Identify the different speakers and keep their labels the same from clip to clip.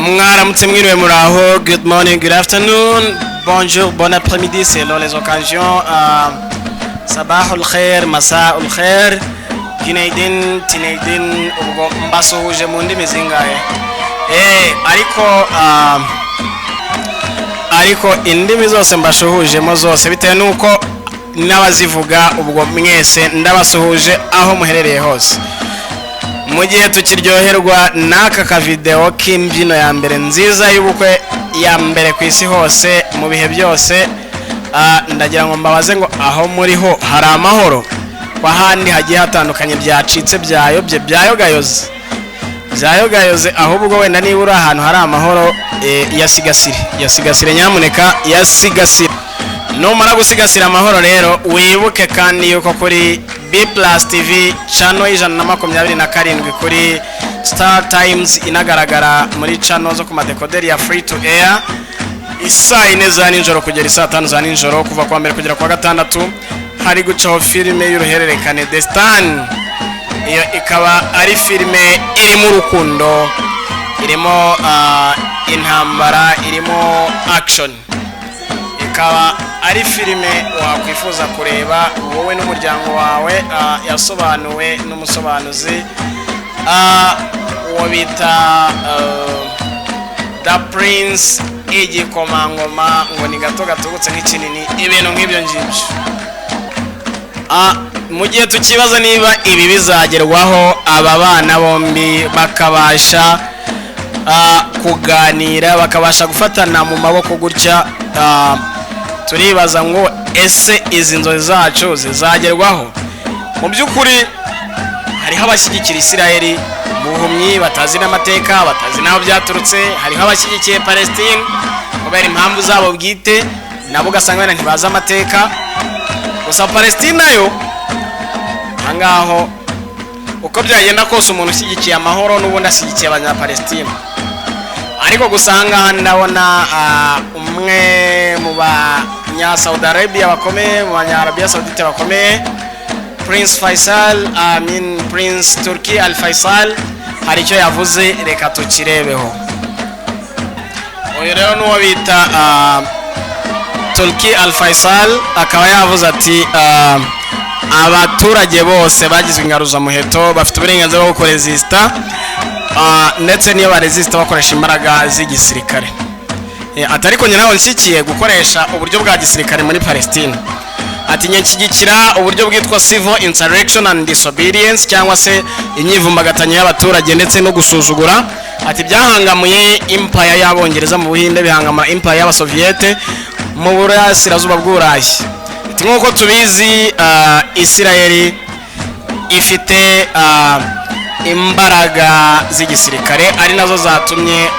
Speaker 1: Mwaramutse, mwiriwe, muraho. Good morning, good afternoon, bonjour, bon après-midi selon les occasions, sabahul khair, masaul khair, kinaidin tinaidin. Ubwo mbasuhuje mu ndimi zingahe? Ariko ariko indimi zose mbashuhujemo zose, bitewe n'uko n'abazivuga, ubwo mwese ndabasuhuje aho muherereye hose. Mu gihe tukiryoherwa n'aka kavideo k'imbyino ya mbere nziza y'ubukwe ya mbere ku isi hose mu bihe byose, ndagira ngo mbabaze ngo aho muri ho hari amahoro? Ko ahandi hagiye hatandukanye byacitse, byayobye, byayogayoze, byayogayoze. Ahubwo wenda niba uri ahantu hari amahoro, yasigasire, yasigasire nyamuneka, yasigasire. Numara gusigasira amahoro rero, wibuke kandi yuko kuri B Plus TV channel 127 kuri Star Times, inagaragara muri channel zo ku madekoderi ya free to air, isaa 4 za nijoro kugera isaa 5 za nijoro, kuva kuwa mbere kugera kuwa gatandatu, hari gucaho filime y'uruhererekane The Stand. Iyo ikaba ari filime irimo urukundo, irimo intambara, irimo action, ikaba ari filime wakwifuza kureba wowe n'umuryango wawe. Yasobanuwe n'umusobanuzi uwo bita The Prince, igikomangoma, ngo ni gato gatubutse nk'ikinini, ibintu nk'ibyo ngibyo. Mu gihe tukibaza niba ibi bizagerwaho, aba bana bombi bakabasha kuganira, bakabasha gufatana mu maboko gutya, turibaza ngo ese izi nzozi zacu zizagerwaho? Mu by'ukuri hariho abashyigikira Isiraheli mu buhumyi, batazi n'amateka, batazi n'aho byaturutse. Hariho abashyigikiye Palestine kubera impamvu zabo bwite, nabo ugasanga wenda ntibazi amateka. Gusa Palestine nayo ahangaho, uko byagenda kose, umuntu ushyigikiye amahoro n'ubundi ashyigikiye Abanyapalestine. Ariko gusa ahangaha ndabona umwe mu banya Saudi Arabia bakomeye, mu banya Arabia Saudite bakomeye, Prince Faisal, I mean Prince Turki Al Faisal, hari icyo yavuze, reka tukirebeho. Uyu rero n'uwo bita Turki Al Faisal, akaba yavuze ati abaturage bose bagizwe ingaruzamuheto bafite uburenganzira bwo kuresista, ndetse niyo baresista bakoresha imbaraga z'igisirikare. Ati ariko njye ntabwo nshyigikiye gukoresha uburyo bwa gisirikare muri Palestine. Ati njye nshyigikira uburyo bwitwa civil insurrection and disobedience, cyangwa se imyivumbagatanyo y'abaturage ndetse no gusuzugura. Ati byahangamuye empire y'Abongereza mu Buhinde, bihangamura empire y'Abasoviyete mu burasirazuba bw'Uburayi. Ati nk'uko tubizi, Isirayeli ifite imbaraga z'igisirikare, ari nazo zatumye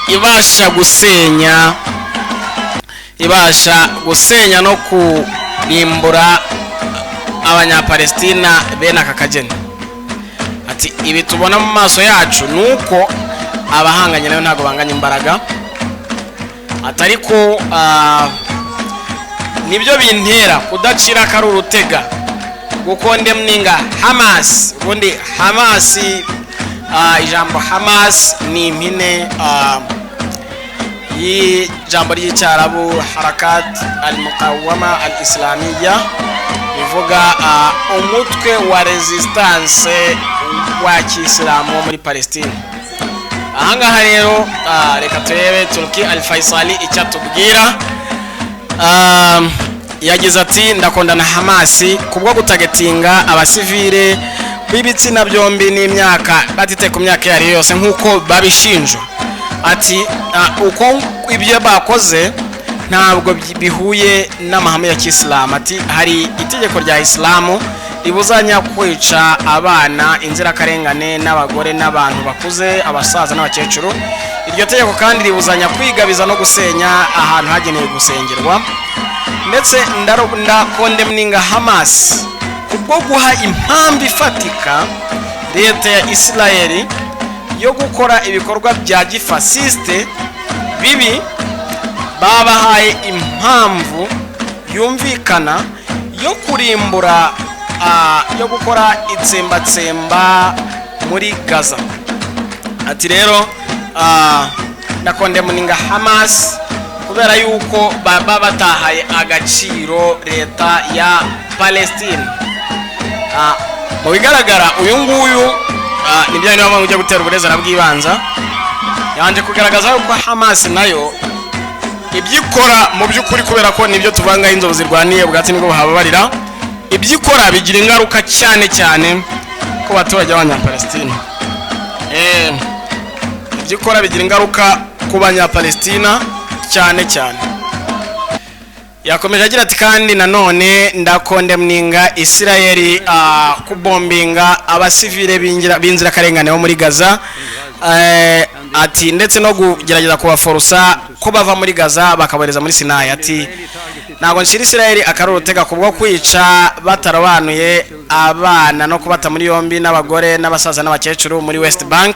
Speaker 1: ibasha gusenya no kurimbura Abanyapalestina bene aka kageni. Ati ibi tubona mu maso yacu ni uko abahanganye nayo ntabwo banganya imbaraga. Ati ariko nibyo bintera kudacira akari urutega gukondemninga Hamas. Ubundi Hamas, ijambo Hamas ni impine y'ijambo ry'Icyarabu Harakat al Muqawama al Islamiya, bivuga umutwe wa resistance wa kisilamu wo muri Palestine. Ahangaha rero, reka turebe Turki Al Faisali icyo atubwira. Yagize ati ndakondana Hamasi kubwo gutargetinga abasivile b'ibitsina byombi n'imyaka, batite ku myaka iyo ari yo yose nk'uko babishinjwa. Ati uko ibyo bakoze ntabwo bihuye n'amahame ya kisilamu. Ati hari itegeko rya Isilamu ribuzanya kwica abana, inzirakarengane, n'abagore n'abantu bakuze, abasaza n'abakecuru. Iryo tegeko kandi ribuzanya kwigabiza no gusenya ahantu hagenewe gusengerwa. Ndetse ndakondemninga Hamas kubwo guha impamvu ifatika leta ya Isirayeli yo gukora ibikorwa bya gifasiste bibi. Babahaye impamvu yumvikana yo kurimbura, yo gukora itsembatsemba muri Gaza. Ati rero Ndacondemninga Hamas kubera yuko baba batahaye agaciro leta ya Palestine. Mu bigaragara uyu nguyu ni bya bindi ujya gutera uburezi arabwibanza. Yabanje kugaragaza yuko Hamas nayo ibyo ikora mu by'ukuri, kubera ko nibyo tuvangaho inzovu zirwaniye ubwatsi nibwo buhababarira, ibyo ikora bigira ingaruka cyane cyane ku baturage b'Abanyapalestina. Ibyo ikora bigira ingaruka ku Banyapalestina cyane cyane. Yakomeje agira ati: "Kandi nanone ndacondemninga Isirayeli kubombinga abasivile b'inzirakarengane bo muri Gaza." Ati ndetse no kugerageza kubaforsa ko bava muri Gaza bakabohereza muri Sinayi. Ati ntabwo nshyira Isirayeli akari urutega kubwo kwica batarobanuye abana no kubata muri yombi n'abagore n'abasaza n'abakecuru muri West Bank.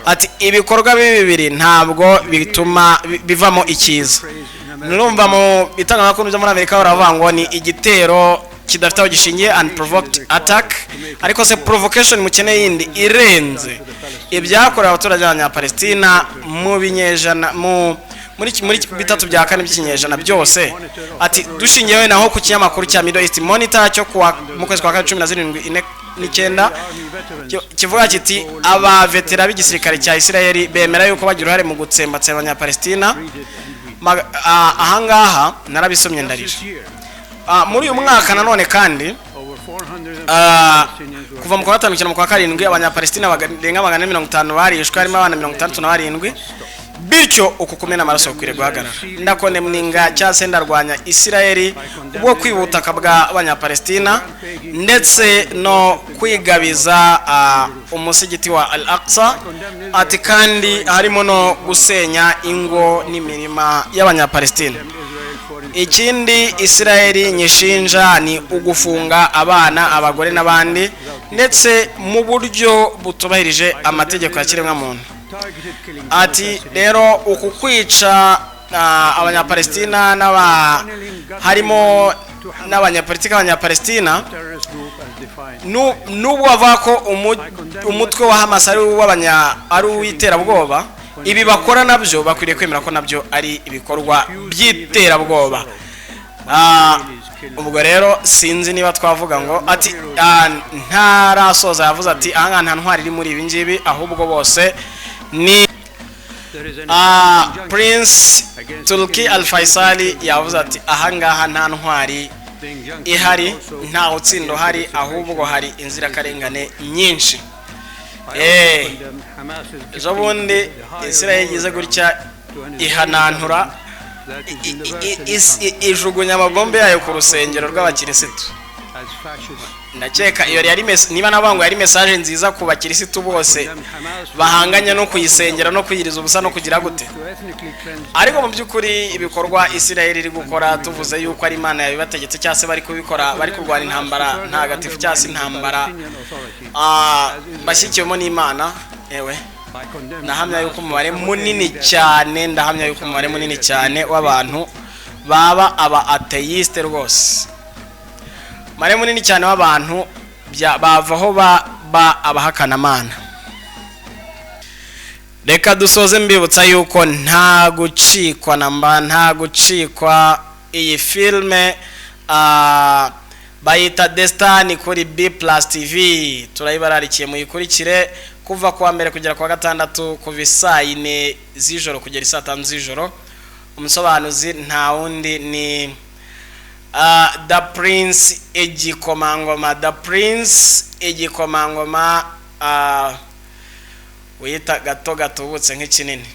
Speaker 1: Ati ibikorwa bibi bibiri ntabwo bituma bivamo icyiza. Nurumva mu itangazamakuru byo muri Amerika baravuga ngo ni igitero kidafite aho gishingiye, unprovoked attack. Ariko se provocation mukeneye yindi irenze ibyakorewe abaturage b'Abanyapalestina mu binyejana mu muri muri bitatu bya kane by'ikinyejana byose? Ati dushingiye naho ku kinyamakuru cya Middle East Monitor cyo kuwa mu kwezi kwa kane 17 49, kivuga kiti abavetera b'igisirikare cya Isirayeli bemera yuko bagira uruhare mu gutsembatsemba Abanyapalestina. Ahangaha narabisomye ndarira. Muri uyu mwaka nanone kandi, kuva mu kwa gatanu kugera mu kwa karindwi, Abanyapalestina barenga 450 barishwe, harimo abana 67. Bityo uku kumena amaraso gukwiriye guhagarara. Ndacondemninga cyangwa se ndarwanya Isirayeli ubwo kwiba ubutaka bw'Abanyapalestina ndetse no kwigabiza umusigiti wa Al Aqsa. Ati kandi harimo no gusenya ingo n'imirima y'Abanyapalestina. Ikindi Isirayeli nyishinja ni ugufunga abana, abagore n'abandi, ndetse mu buryo butubahirije amategeko ya kiremwamuntu. Ati rero uku kwica Abanyapalestina n'aba harimo n'abanyapolitiki b'Abanyapalestina, nubwo bavuga ko umutwe wa Hamas ari uw'abanya ari uw'iterabwoba, ibi bakora nabyo bakwiriye kwemera ko nabyo ari ibikorwa by'iterabwoba. Ubwo rero sinzi niba twavuga ngo ati ntarasoza yavuze ati ahangaha nta ntwari iri muri ibi ngibi, ahubwo bose ni Prince Turki Al Faisali yavuze ati ahangaha nta ntwari ihari, nta utsinda uhari, ahubwo hari inzirakarengane nyinshi. Ejo bundi Israel igize gutya ihanantura ijugunya amabombe yayo ku rusengero rw'abakirisitu. Ndakeka iyo yari niba navuga ngo yari message nziza ku bakirisitu bose bahanganye no kuyisengera no kuyiriza ubusa no kugira gute. Ariko mu by'ukuri ibikorwa Israel iri gukora, tuvuze yuko ari Imana yabibategetse cyangwa se bari kubikora bari kurwana intambara ntagatifu cyangwa se intambara bashyigikiwemo n'Imana, ewe ndahamya yuko umubare munini cyane, ndahamya yuko umubare munini cyane w'abantu baba aba atheiste rwose. Umubare munini cyane w'abantu bavaho ba abahakanamana. Reka dusoze mbibutsa yuko nta gucikwa namba, nta gucikwa iyi filime bayita Desitani kuri B Plus TV. Turayibararikiye, muyikurikire kuva kuwa mbere kugera kuwa gatandatu, kuva isaa 4 z'ijoro kugera isaa 5 z'ijoro. Umusobanuzi nta wundi ni The Prince Igikomangoma, The Prince Igikomangoma, wita gato gatubutse nk'ikinini.